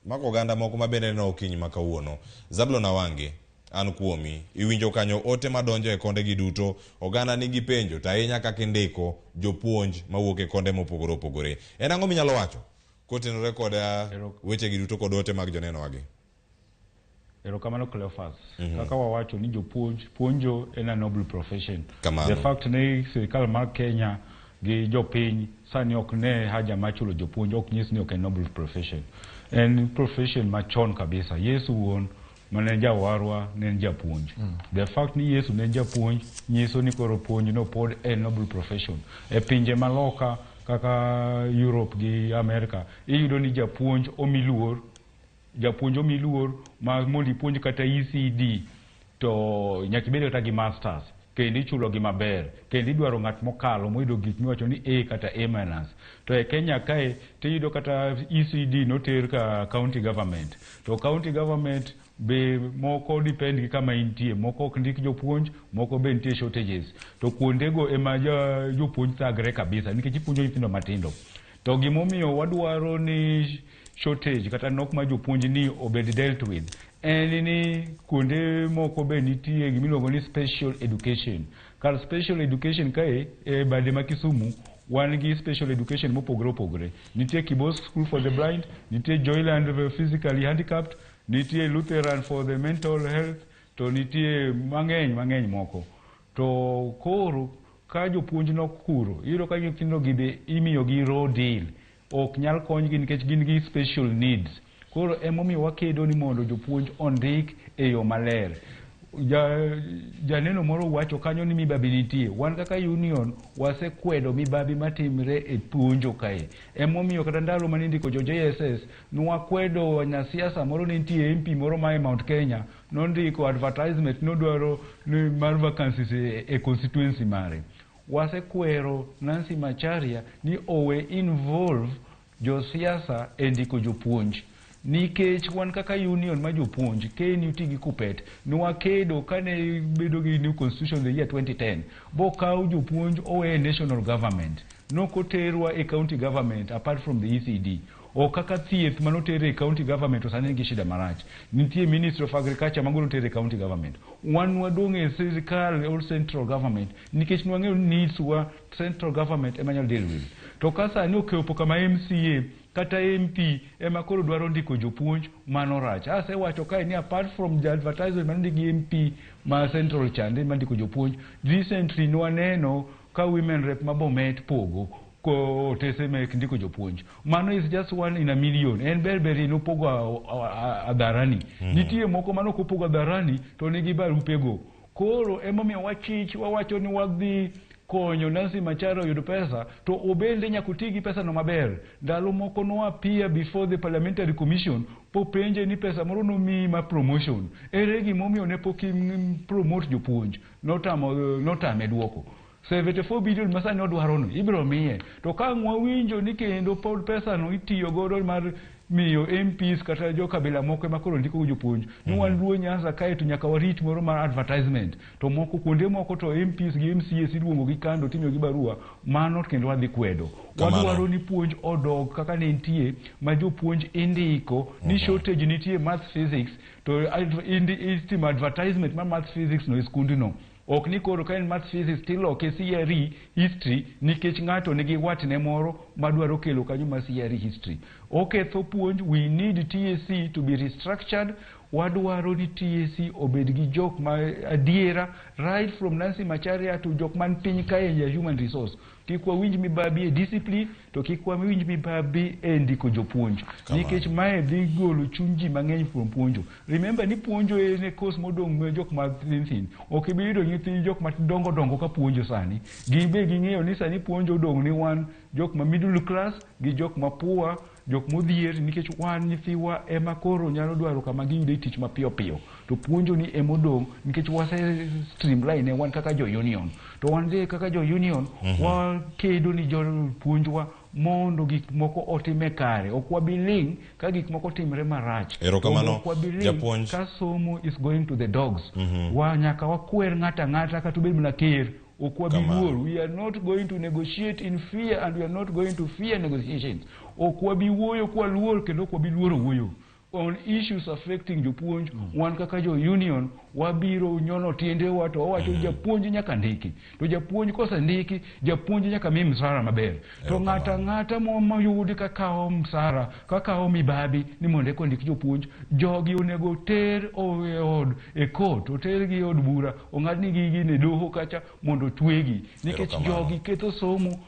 Mako oganda moko ma bende neno okinyi ma kawuono. Zablon Awange, an kuomi. Iwinjo kanyo ote madonjo e konde gi duto. Oganda nigi penjo to ahinya kaka indiko jopuonj mawuok e konde mopogore opogore. En ang'o minyalo wacho kotenore kod weche gi duto kod ote mag joneno wagi? Erokamano, Cleophas. Kaka wawacho ni jopuonj, puonjo en a noble profession. Kamano. The fact ni sirikal mar Kenya gi jopiny sani ok ne haja mar chulo jopuonj ok nyis ni ok en noble profession. En profession machon kabisa. Yesu wuon mane en jawarwa ne en japuonj. The fact ni Yesu ne en japuonj nyiso ni koro puonj no pod en noble profession. E pinje maloka kaka Europe gi America, iyudo ni japuonj omi luor, japuonj omi luor ma mondo ipuonj kata ECD to nyaka ibed kata gi masters, kendo ichulo gi maber, kendo idwaro ng'at mokalo moyudo gik miwacho ni A kata A minus. To e Kenya kae tiyudo kata ECD noter ka county government, to county government be moko depend gi kama intie, moko ok ndik jopuonj, moko be nitie shortages, to kuondego ema jopuonj thagre kabisa nikech ipuonjo nyithindo matindo. To gimomiyo wadwaro ni shortage kata nok mar jopuonj ni obed dealt with en ni kuonde moko be nitie gimiluongo ni special education. Kar special education kae e bade ma Kisumu wan gi special education mopogore opogore. Nitie Kibos School for the Blind, nitie Joyland Physically Handicapped, nitie Lutheran for the Mental Health, to nitie mang'eny mang'eny moko. To koro ka jopuonj nok kuro, iyudo ka nyithindo gi be imiyo gi raw deal, ok nyal konygi nikech gin gi special needs. Koro emomiyo wakedo ni mondo jopuonj ondik e yo maler. Janeno moro wacho kanyo ni mibabi nitie. Wan kaka union wasekwedo mibabi matimre e puonjo kae. Emomiyo kata ndalo mane indiko jo JSS, nwakwedo wanasiasa moro, ne nitie MP moro ma e Mount Kenya nondiko advertisement nodwaro ni mar vacancies e constituency mare. Wasekwero Nancy Macharia ni owe involve josiasa e ndiko jopuonj, nikech wan kaka union ma jopuonj KNUT gi KUPPET nwakedo kane bedo gi new constitution the year 2010 bokaw jopuonj owe e national government, nokoterwa e county government apart from the ECD. Ok kaka thieth manoter e county government to sani nigi shida marach. Nitie Ministry of Agriculture mago noter e county government, wan wadong' e sirikal or central government nikech nwang'eyo needs wa central government ema nyalo deal with. To ka sani okepo kama MCA kata MP ema koro dwaro ndiko jopuonj, mano rach. Asewacho kae ni apart from the advertisement manondik gi MP ma central chande mandiko jopuonj, recently nwaneno ka women rep ma Bomet pogo ko otese mek ndiko jopuonj. Mano is just one in a million. En ber ber nopogo hadharani. Nitie moko manok opogo hadharani to nigi barupego. Koro emomiyo wachich wawacho ni wadhi konyo Nancy Macharia oyud pesa, to obende nyaka oti gi pesa no maber. Ndalo moko no appear before the parliamentary commission popenje ni pesa moro nomiyi ma promotion, ere gimomiyo ne pok promote jopuonj? Notamo, notame duoko. 74 billion ma sani odwaro no ibiro miye, to ka ang' wawinjo ni kendo pod pesa no itiyo godo mar miyo MPs kata jo kabila moko ema koro ndiko jopuonj ni wan Luo Nyanza kae to nyaka warit moro mar advertisement, to moko kuonde moko to MPs gi MCAs iluongo gi kando timiyo gi barua, mano kendo wadhi kwedo. Kamano. Wadwaro ni puonj odog kaka ne nitie ma jopuonj indiko ni shortage nitie math, physics, to itimo advertisement mar math, physics no e skundno. Ok ni koro ka en math, physics, tiloke CRE, history nikech ng'ato nigi watne moro madwaro kelo kanyo mar CRE, history. Oketho puonj. We need TSC to be restructured. Wadwaro ni TSC obed gi jok ma adiera, right from Nancy Macharia to jok man piny kae e human resource. Kik wawinj mibabi e discipline, to kik wawinj mibabi e ndiko jopuonj. Kamano. Nikech mae dhi golo chuny ji mang'eny kuom puonjo. Remember ni puonjo en e course modong' ne jok ma thin thin. Ok ibi yudo nyithi jok madongo dongo ka puonjo sani. Gin be ging'eyo ni sani puonjo odong' ni wan jok ma middle class gi jok ma poor, jok modhier, nikech wan nyithiwa ema koro nyalo dwaro kama giyude tich mapiyo piyo. To puonjo ni emodong' nikech wase streamline wan kaka jo union. To wan be kaka jo union wakedo ni jopuonjwa mondo gik moko otime kare. Ok wabi ling' ka gik moko timre marach. Erokamano, Ok wabi ling' japuonj. ka somo is going to the dogs. Wa nyaka wakwer ng'ato ang'ata kata obed mana ker. Ok wabi Kamano. luor. We are not going to negotiate in fear and we are not going to fear negotiations. Ok wabi wuoyo kwa luor kendo ok wabi luoro wuoyo. On issues affecting jopuonj, wan kaka jo union wabiro nyono tiendewa to wawacho japuonj nyaka ndiki, to japuonj kosendiki, japuonj nyaka mi msara maber, to ng'ata ang'ata moyudi kakawo msara, kakawo mibabi ni mondo eka ondik jopuonj, jogi onego ter e od e court, otergi e od bura, ong'adnigi gine doho kacha mondo otwegi, nikech jogi ketho somo.